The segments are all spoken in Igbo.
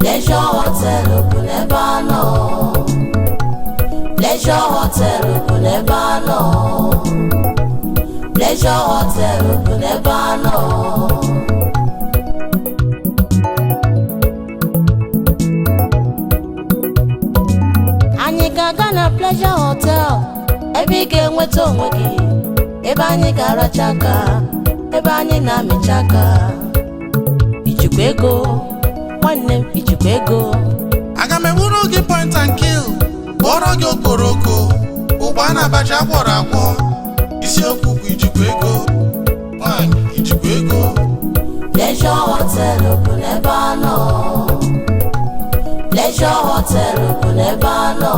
Pleasure Hotel bụ n'ebe a nọ. Pleasure Hotel bụ n'ebe a nọ. Pleasure Hotel bụ n'ebe a nọ. Anyị ga-aga na Pleasure Hotel, ebe ị ga-enweta onwe gị, ebe anyị ga-aracha aka, ebe anyị na-amịcha aka. Ijikwa ego, nwanne m, ijikwa ego? Aga m egburu gị point and kill, kpọrọ gị okporoko, ụgba na abacha agwọrọ agwọ. Isiokwu bụ ijikwa ego, nwanyị, ijikwa ego? Pleasure Hotel bụ n'ebe a nọ. Pleasure Hotel bụ n'ebe a nọ.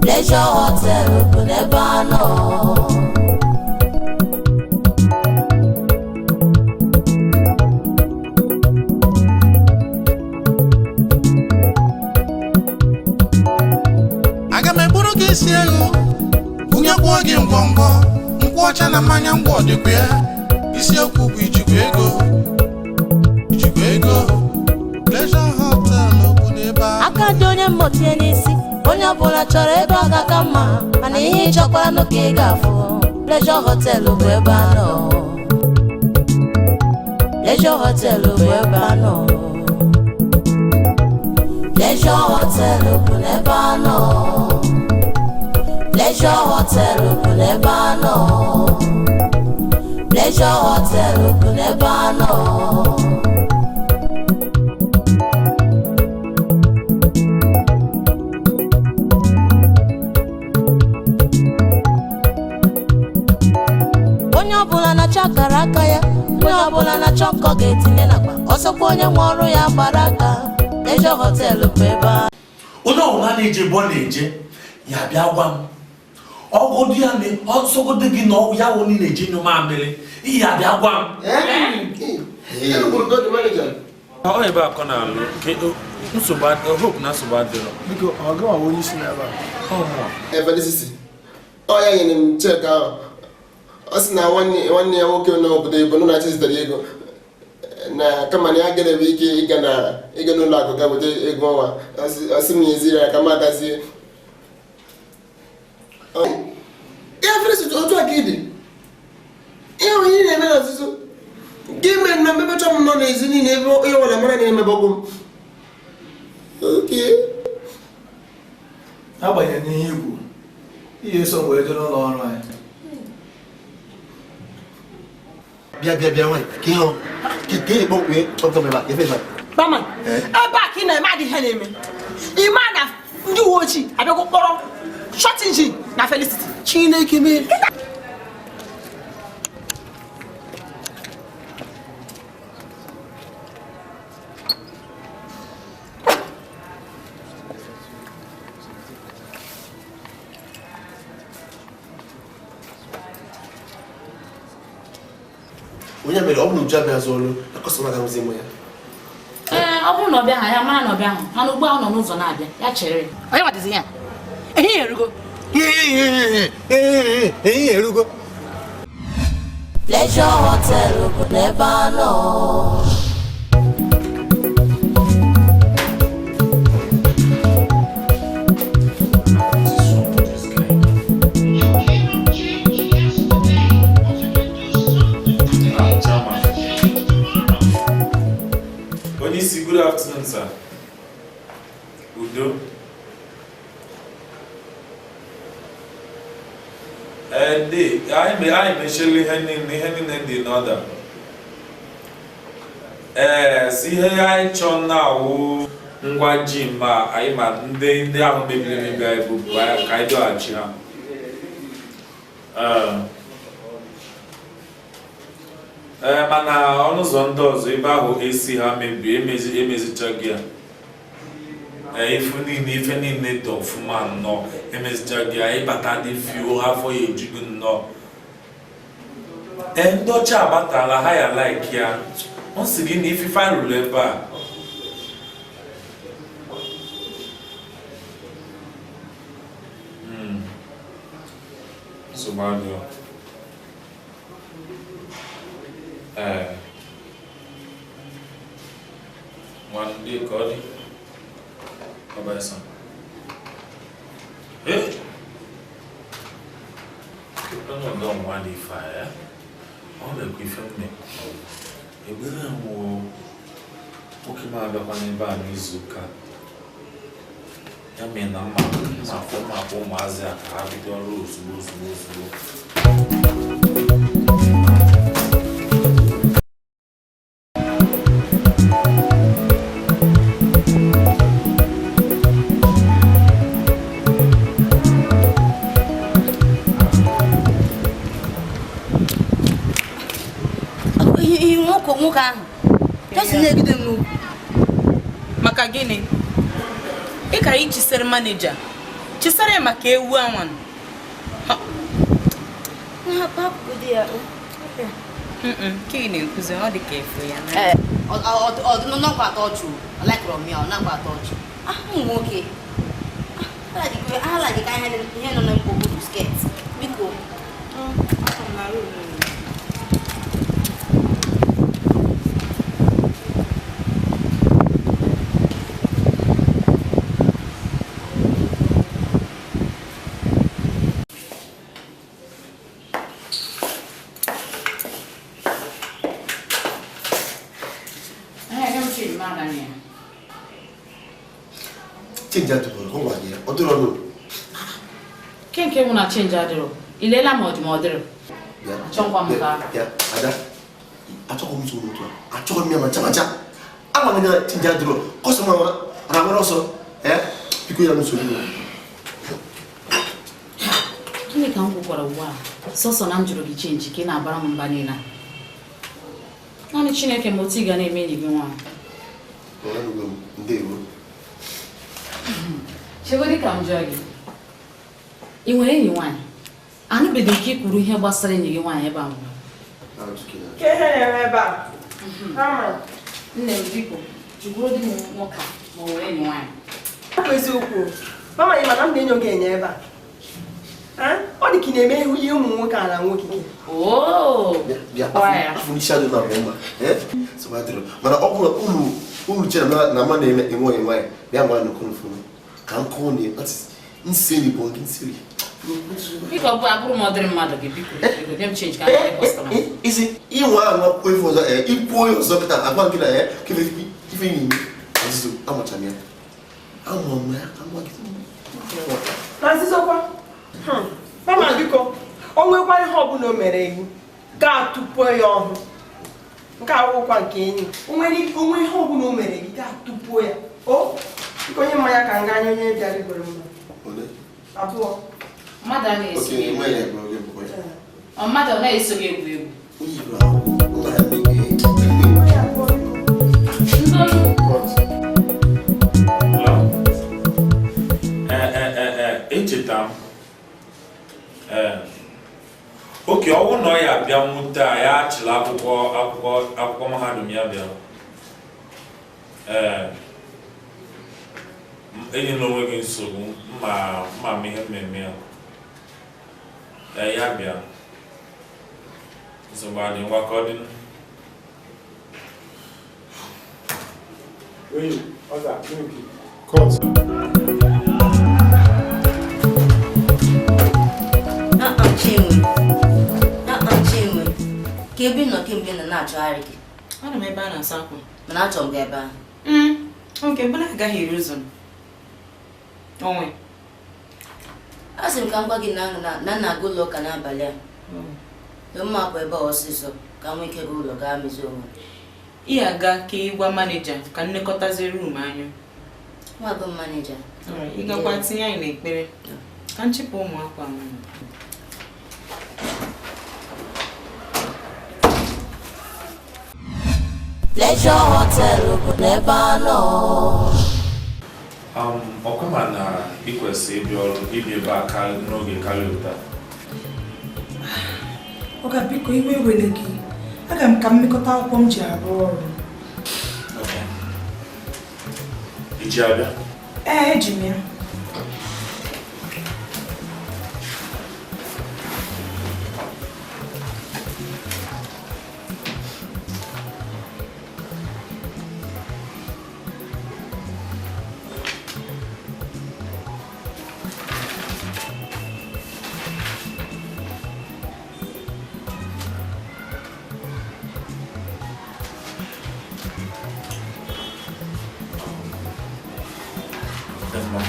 Pleasure Hotel bụ n'ebe a nọ. Aga m egburu gị isi ewu, bunyekwuo gị ngwongwo, nkwụ ọcha na mmanya ngwọ dịkwa ya. Isiokwu bụ ijikwa ego, ijikwa ego? Pleasure Hotel bụ n'ebe a. Aka dị onye mmotie n'isi, onye ọbụla chọrọ ebe ọ ga-aka mma, mana ihe ị chọkwara nụ ka ị ga-afụ. Pleasure Hotel bụ ebe a nọ. Pleasure Hotel bụ ebe a nọ. Pleasure Hotel bụ n'ebe a nọ. Pleasure Hotel bụ n'ebe a nọ. Pleasure Hotel bụ n'ebe a nọ. Onye ọbụla na-achọ akara aka ya, onye ọbụla na-achọ nkọ ga-etinye nakwa ọsọkwa onye nwe ọrụ ya gbara aka. Pleasure Hotel bụ ebe a. Onye ọbụla na-eje ebe ọ na-eje, ya bịa gwa m. Ọgọdụ ya na ọsọgodo gị na ya wụ niile eje nyụ mamịrị, ihe ya bịa gwa m. Ọ ebe akọ na-alụ nsogbu, hope na nsogbu adịrọ. Biko, ọ gịnwa bụ onye isi n'ebe a? Efelisisi ọ ya nyere m cheque ahụ. Ọ sị na nwanne ya nwoke nọ obodo oyibo nọ na-achị zitere ego, na kama na ya gadebe ike ịga na ịga n'ụlọ akụ ga weta ego ọnwa. Ọ sị m nyeziri ya ka m agazie ya. Felicity, otu a ka ị dị, ihe onye ị na-eme na nzuzo gị mere na mmebecha m nọ n'ezi niile, ebe onye ọbụla mara na emebe ọgwụ m oke. Agbanyeghị n'ihe ikwu, ihe eso m wee jee n'ụlọ ọrụ anyị. Bịa, bịa, bịa, nwanyị, ka ihe ka ị kpọ wee kpọpụta m ebe a, efe ebe a. Bama, ebe a ka ị na-eme adịghị na-eme. Ime na ndị uwe ojii abịago kpọrọ Short Engine na Felicity. Chineke mee! Onye mere ọ bụrụ Uju abịa ọrụ na customer ga-ahụzi mụ ya. Ee, ọ bụrụ na ọ bịa ha, ya mara na ọ bịa hụ, mana ugbu a ọ nọ n'ụzọ na-abịa, ya chere. Onye nwadizi ya? Ehihie erugo. Ehihie erugo. Pleasure Hotel bụ n'ebe a nọ. Ah, Chairman. Onye isi, good afternoon, sir. Udo. Ee, ndị anyị mechiela ihe niile dị n'order. Ee, si ihe anyị chọọ na-awụ ngwa gym ma anyị ma ndị ahụ mebiri emebi, anyị bupụ ka anyị dọghachi ha. Ee. Ee, mana ọnụ ụzọ ndị ọzọ ebe ahụ esi ha mebie, emezichaghị ya. Ee, ife niile dị ọfụma nnọọ, emezichaghị ya. Ịbata dị fio, afọ ya ejugo nnọọ. Ee, ndị ọcha abatala ha, ya like ya. Ọ sị gị na ifife anyị rụrụ ebe a. Nsogbu adịghị. Ee. Nwanne ka ọ dị. Bye-bye, son. Eh? Ọnọdụ ọnwa dị ife a, ya? Ọ na-ekwu ife mme. Egbere m nwoke m abịakwa n'ebe a n'izu ụka. Ya mere na mma mma mma akpọ ụmụazị a ka ha bido ọrụ ozugbo ozugbo ozugbo. Ihe nwoke ahụ jọsi na-egide m n'ukwu. Maka gịnị? Ị kara ichisere maneja, chisere ya maka ewu anwanụ. Hapụ hapụgodi ya. Nke ị na-ekwuzi ọ dị ka efu ya na. Ee, ọ nakwa atọ ọchụ, ọ laikụrụ m ya, ọ nakwa atọ ọchụ. Ụmụ nwoke ha like ka ihe nọ na mkpokwu sket, biko. Change adịbụrụ ọ gwa gị ya ọ dịrọ nụ. Ke nke mụ na change adịrọ. I leela ma ọ dị ma ọ dịrọ. Bịa. Achọkwa m ka- Bịa, Ada, achọghị m nsogbu n'otu a, achọghị m ya ma ncha ama m na change adịrọ customer na-agbara ọsọ. Ee, biko, ya nsogbu. Gịnị ka m kwukwara ugbu a? Sọsọ na m jụrụ gị change ka ị na-abara m mba niile a. Naanị Chineke ma otu ị ga na-eme enyi gị nwaanyị. Ọnụgo m, ndewo. Chegodi ka m jụọ gị, ị nwere enyi nwaanyị? Anụbeghị m ka ị kwuru ihe gbasara enyi gị nwaanyị ebe a mbụ. Ke ihe na-eme ebe a? Mama. Nne m, biko, jụgoro di m nwoke a ma ọ nwere enyi nwaanyị. Ọ bụ eziokwu. Mama, ị ma na m na-enyo gị enyo ebe a? Ah, ọ dị ka ị na-eme ihe ụmụ nwoke a na nwoke gị. Oo. Bịa, bịa. Kwa ya. Afọ n'isi adị na abụọ mma. Ee, nsogbu adịrọ, mana ọ bụrụ unu unu chere na mma na-eme enweghị nwaanyị, bịa nwa nụkọ mfụrụ ka m kọọ na nseri bụ gị nseri. Biko, ọ bụ abụrụ m ọ dịrị mmadụ gị, biko, biko, nye m change ka anyị dị customer. Isi ịnwa anwa kwuo ife ọzọ, ee, ikwuo onye ọzọ kịta agwa gị na ya ka ife ife na-eme ọzụzụ amacha m ya, ama m ya ama gị. Na nzizokwa. Mama, biko, o nwekwa ihe ọbụla o mere gị, gaa tụpuo ya ọhụ. Nke a awụkwa nke enyi. O nwere onwe ihe ọbụla o mere gị, gaa tụpuo ya. O, biko, nye mmanya ka nga anya onye bịara igoro mma. Ole? Abụọ. Mmadụ a na-eso Oke gị egwu. nwe ya bụ oge bụ ya. Ọ mmadụ ọ na-eso gị egwu egwu. Onye iburu ahụ nna ya na-ege. Mmanya abụọ, biko. Ndonu. Hello? Ee, ee, ee, ee, echeta m. Ee. Oke ọnwụ na ọ ya abịa nwute a, ya achịla akwụkwọ mahadum ya bịa. Ee. Enyela onwe gị nsogbu, mma mma m ihe mmemme ya. Ee, ya bịa. Nsogbu adị, ngwa ka ọ dị. Oui, Oga, Cut. Chinwe, Chinwe, ka ebe ị nọ kemgbe nọ na-achọgharị gị. Anọ m ebe a na-asa akwa. Mana achọrọ m gị ebe ahụ. Oke, bụla agaghị eri ụzọ. Onwe. A sị m ka m gwa gị na na na m na-aga ụlọ ụka n'abalị a. Na mma apụ ebe a ọsịsọ ka m nwee ike gaa ụlọ gaa mezie onwe m. Ị aga ka ị gwa maneja ka nnekọtazie room anya. Nwa bụ maneja. Ị gakwa tinye anyị n'ekpere. Ka m chịpụ ụmụ akwa m. Pleasure Hotel bụ n'ebe a nọ. Ọkwa ma na ị kwesịrị ịbịa ọrụ, ịbịa ebe a n'oge karịa ụta. Ọga, biko, iwe ewele gị, aga m ka m mekọta akwụkwọ m ji arụ ọrụ. Okay. Iji abịa? Ee, eji m ya. Dị mma.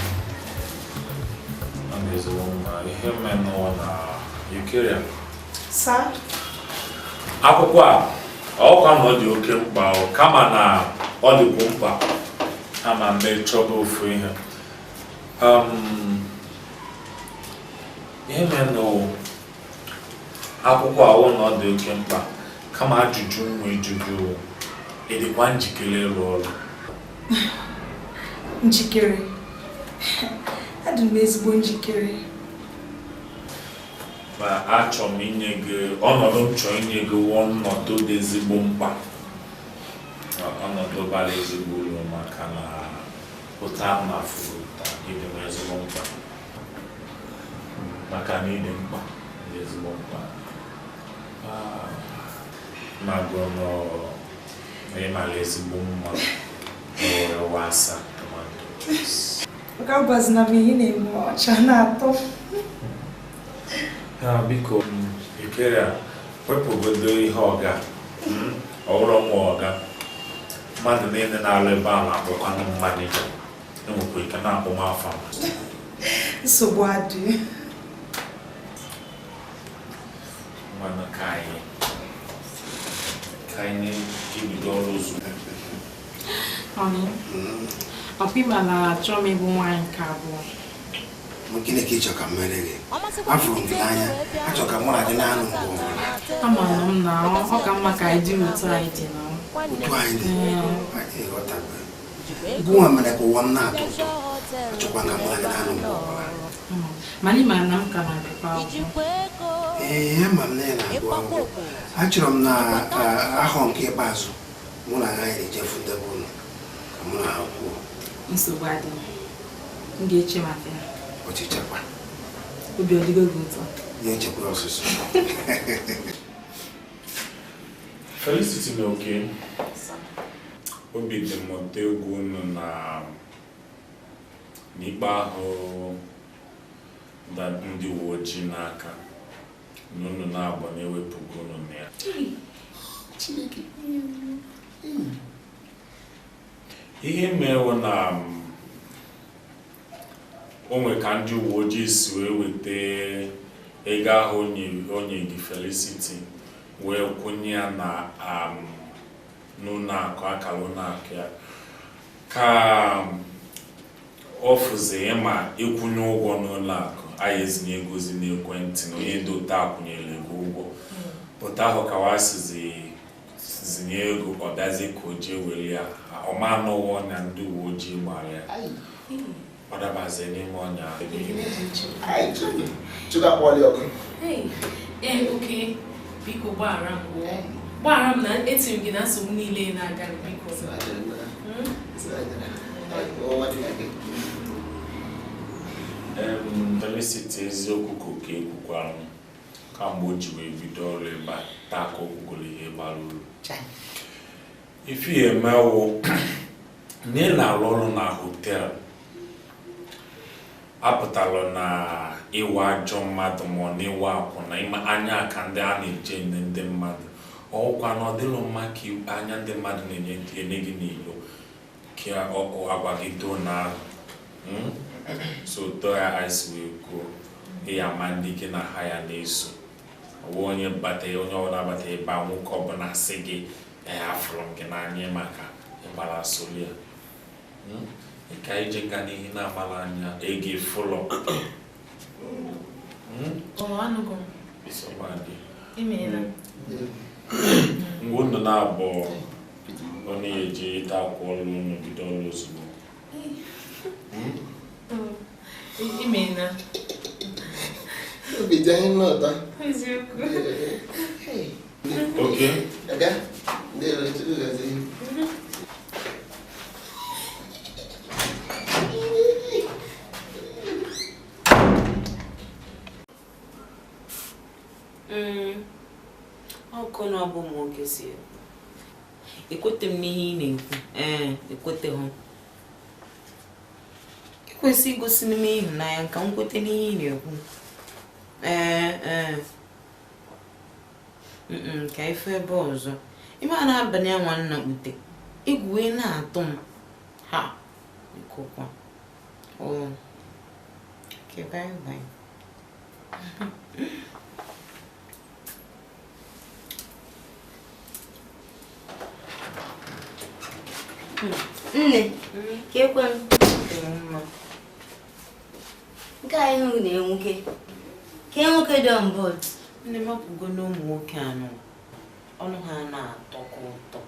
Ọ dị ezigbo mma. Ihe menụ na Eukarya. Sir? Akwụkwọ a, ọkwa na ọ dị oke mkpa o, kama na ọ dịkwa mkpa ama mgbe chọba ofu ihe. Ihe menụ akwụkwọ awụ na ọ dị oke mkpa, kama ajụjụ nwa ịjụjụ, ị dịkwa njikere ịrụ ọrụ? Njikere. Adị m ezigbo njikere. Ma achọ m inye gị ọnọdụ, m chọrọ inye gị ọnọdụ dị ezigbo mkpa, ọnọdụ bara ezigbo uru, maka na ụta m na-afụ ụta ịdị m ezigbo mkpa, maka na ịdị mkpa dị ezigbo mkpa. Ma gụọ na ịmara ezigbo mma were wasa tomato. Nke gwazina m ihe na-eme ọcha na-atọ. Ya biko, Eukarya, wepụgodo ihe ọga ọhụrụ nwa ọga. Mmadụ niile na-alụ ebe a na-akpọkwanụ m manager, enwekwa ike na-akpọ m afa m. Nsogbu adị. Mmanụ ka anyị ebido ọrụ ozugbo. Honey, ọkwa ịma na achọrọ m ịbụ nwaanyị nke abụọ. Gịnị ka ị chọ ka m mere gị? Afụrụ m gị n'anya, achọ ka mụ na gị na-anụ mgbe ọbụla. Ama m na ọ ka mma ka anyị dị otu anyị dị na. Otu anyị dị, anyị ịghọtago. Gụnwa mere ka ụwa m na-atọ ụtọ, achọkwa ka mụ na gị na-anụ mgbe ọbụla. Mana ị ma na m ka na-agụkwa akwụkwọ. Ee, ama m na ị na-agụ akwụkwọ. Achọrọ m na ahọ nke ikpeazụ mụ na ha na-ejefu ndebe ụlọ ka mụ na ha kwuo. Nsogbu adịghị. M ga-eche maka ya. Ọchịchakwa. Obi ọ dịgo gị ụtọ? Ihe nchekwa ọsụsụ. Felicity na Oke, obi dị m ụtọ egwu unu na n'ikpe ahụ ndị uwe ojii n'aka na unu na-abụ na-ewepụgo unu na ya. Ihe mewo na o nwere ka ndị uwe ojii si wee weta ego ahụ onye gị Felicity wee kwụnye ya na n'ụlọ akụ, akara ụlọ akụ ya, ka ọ fụzi ịma ịkwụnye ụgwọ n'ụlọ akụ anyị ezinye egozi n'ekwentị na onye dị otu akwụnyere ego ụgwọ pụta ahụ ka wa sizi zinye ego, ọ bịazie ka o jee were ya, ọma anụghị ọnya ndị uwe ojii gbara ya, ọ dabazie n'ime ọnya. Ee, biko gbaghara m, gbaghara m na etiri gị na nsogbu niile na-aga, biko. Felicity, eziokwu ka Oke ekwukwara m kamgbe o ji wee bido ọrụ ebe a taa ka o kwugoro ihe bara uru. Ife ya emewo na ị na-arụ ọrụ na hotel apụtala na ịwa ajọ mmadụ ma ọ na ịwa akwụna anya ka ndị a na-eje nne ndị mmadụ ọkwa na ọ dịlụ mma ka anya ndị mmadụ na-enye gị n'ilo ka ọkụ agwa gị doo na ahụ so tọọ ya ice wee kwuo ịya ma ndị gị na ha ya na-eso ọwụ onye bata onye ọbụla bata ebe a, nwoke ọbụla sị gị ee afụrụ m gị n'anya maka ịgbara soli ya ka ije ga n'ihi na-amara anya ego fụlọ. Ngwa unu na-abụ onye eji ịta akwa ọrụ unu bido ọrụ ozugbo. Obi dị anyị n'ụtọ. Oke. Ọkụ na ọ bụ ụmụ nwoke si ekwete m n'ihe ị na-ekwu. Ee, ekweteghị m. Ekwesị igosi m ịhụnanya ka m kwete n'ihe ị na-ekwu. Ee ee, ka ife ebe ọzọ ime a na-abalị a nwanna kpute egwu wee na-atụ m ha ikụkwa Oh. Okay, bye bye. Nne, ka ekwe m. Nke a ịhụ na-enwoke. Ka nwoke dị on board. Nne m apụgo n'ụmụ nwoke anọ. Ọnụ ha na-atọkọ ụtọ.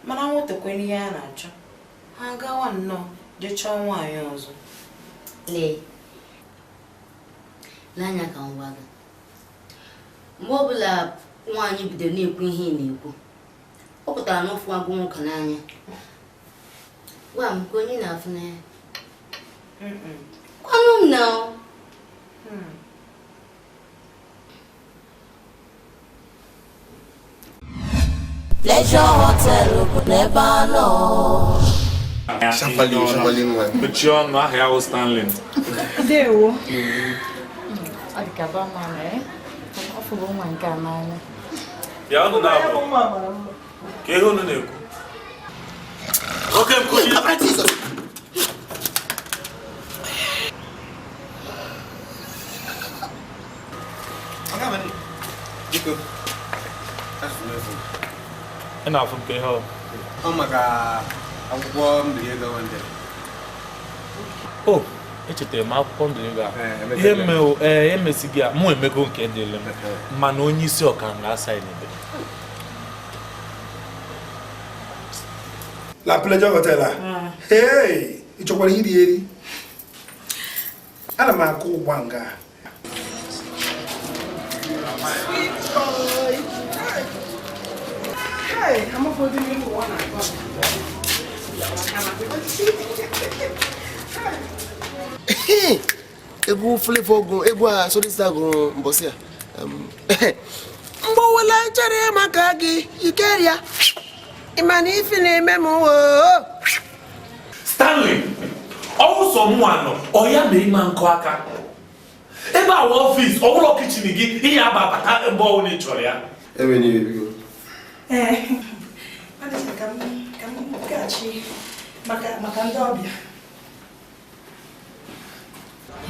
Mana nwetakwana ihe a na-achọ. Ha gawa nnọọ jee chọọ nwaanyị ọzọ. Lee. Lee anya ka m gwa gị. Mgbe ọbụla nwaanyị bidoro na-ekwu ihe ị na-ekwu, ọ pụtara na ụfụ agụ nwoke n'anya. Gwa m ka onye na-afụ n'anya. Kwanụ m na Pleasure Hotel bụ n'ebe a nọ. Shapali nwa. Mechie ọnụ, aha ya wụ Stanley. Ndewo. Ọ dị ka barman, eh? Ọ fụrụ nwa nke a n'anya. Bịa unu na-abụ. Ka ihe unu na-ekwu. Oke m kuchi. Biko, azụrụ m efu. Ị na-afụ nke ihe ọ? Ọ maka akwụkwọ mbiri ego nwanne. O, echetara m akwụkwọ mbiri ego a. Ihe mere emesighị ya, mụ emego nke dịrị m. Mana onye isi ọka m ga-asa ebe. La Pleasure Hotel a. Hey, ị chọkwara iri eri? Ana m akụ ụgba nga. Sweet boy. Hey, I'm up for the new one. Egwu Flavour gụrụ egwu a Solista gụrụ mbọsị a. Mgbawala chere maka gị ikeria. Ị ma na ife na-eme m woo. Stanley, ọwụsọ mụ anọ, ọ ya mere ịma nkụ aka. Ebe awa ọfịs, ọwụlọ kichin gị, ihe aba abata ebe ọwụ na ị chọrọ ya. Ewe n'iwe biko. Ee, adịcha ka m gaghachi maka ndị ọbịa.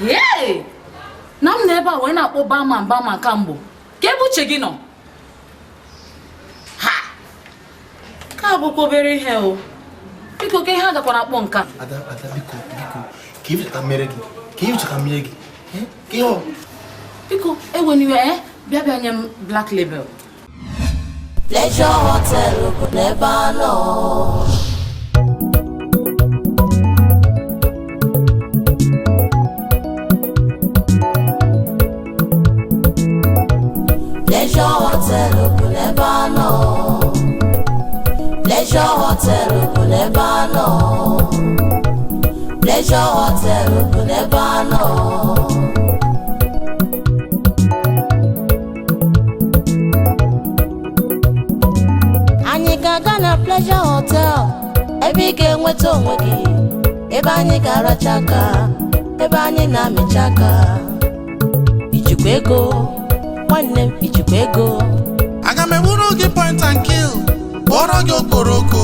Hey! Na m na ebe a wee na-akpọ barman barman kamgbe. Ka ebe uche gị nọ? Ha! Ka abụkwa obere ihe o. Biko ka ihe a gakwara akpọ nka. Ada, Ada, biko, biko, ka ife ka mere gị, ka ife ka mere gị. Ka ihe ọ? Biko, eweniwe, bịa bịa nye m Black Label. Pleasure Hotel bụ n'ebe a nọ. Pleasure Hotel bụ n'ebe a nọ. Pleasure Hotel bụ n'ebe a nọ. Pleasure Hotel bụ n'ebe a nọ. Anyị ga-aga na Pleasure Hotel, ebe ị ga-enweta onwe gị, ebe anyị ga-aracha aka, ebe anyị na-amịcha aka. Ijikwa ego, nwanne m, ijikwa ego. Aga m egburu gị point and kill, kpọrọ gị okporoko,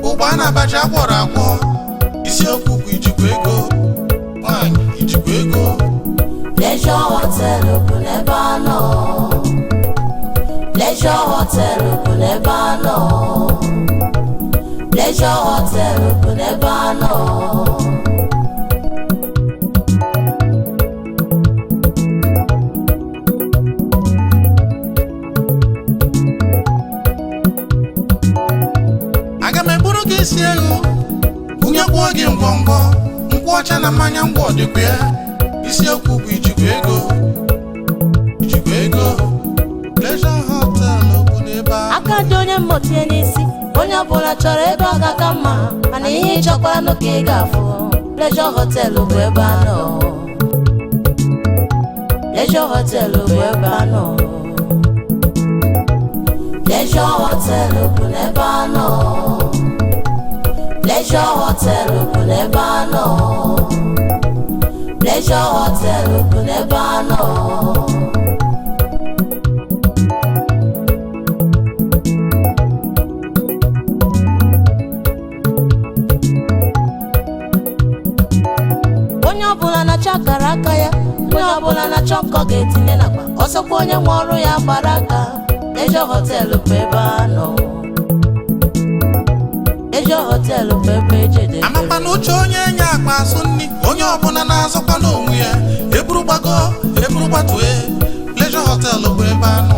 ụgba na abacha akwọrọ akwọ. Isiokwu bụ ijikwa ego, nwaanyị ijikwa ego. Pleasure Hotel bụ n'ebe a nọ. Pleasure Hotel bụ n'ebe a nọ. Pleasure Hotel bụ n'ebe a nọ. Aga m egburu gị isi ewu, bunyekwuo gị ngwongwo, nkwụ ọcha na mmanya ngwọ dịkwa ya. Isiokwu bụ ijikwa ego, ijikwa ego. Pleasure Hotel bụ n'ebe a. Aka dị onye mmotie n'isi, onye ọbụla chọrọ ebe ọ ga-aka mma, mana ihe ị chọkwara nụ ka ị ga-afụ. Pleasure Hotel bụ ebe a nọ. Pleasure Hotel bụ ebe a nọ. Pleasure Hotel bụ n'ebe a nọ. Pleasure Hotel bụ n'ebe a nọ. Pleasure Hotel bụ n'ebe a nọ. Ọbụla na-achọ akara aka ya, onye ọbụla na-achọ nkọ ga-etinye nakwa ọsọkwa onye nwe ọrụ ya gbara aka. Pleasure Hotel bụ ebe a nọ. Pleasure Hotel bụ ebe ejedebere. Amakwa na uche onye nye akpa asụ nri, onye ọbụla na-azọkwa n'onwe ya. Eburu gbago, eburu gbatue, Pleasure Hotel bụ ebe a nọ.